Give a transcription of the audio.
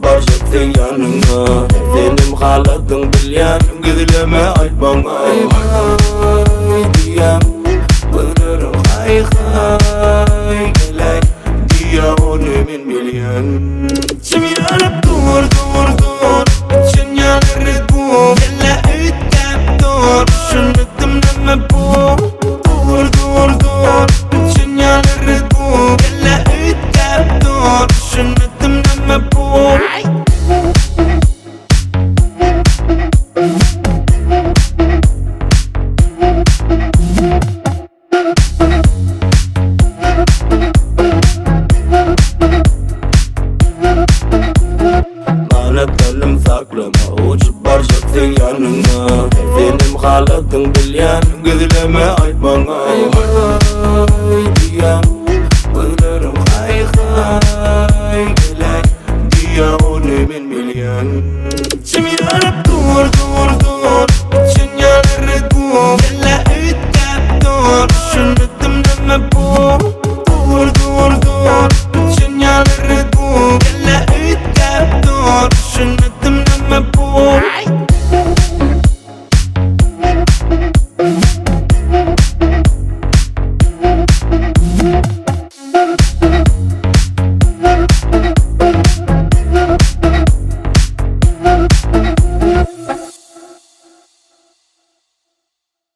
barjak seň ýanyňa. Senem haladyň bilýän, gizleme aýt maňa. Aý diýýän, gözleriň haý haý geläý diýýä ony men bilýän. Içim ýanyp dur dur dur, içim ýaly Red Bull. Kelle üýtgäp dur, düşünmedim näme bu. Dur dur dur, içim ýaly Red Bull. Kelle üýtgäp dur, düşünmedim näme bu. Manatlarym saklama, uçup barjak seň ýanyňa. Senem haladyň bilýän, gizleme aýt maňa. Aý diýýän, gözleriň haý haý geläý diýýä ony men bilýän.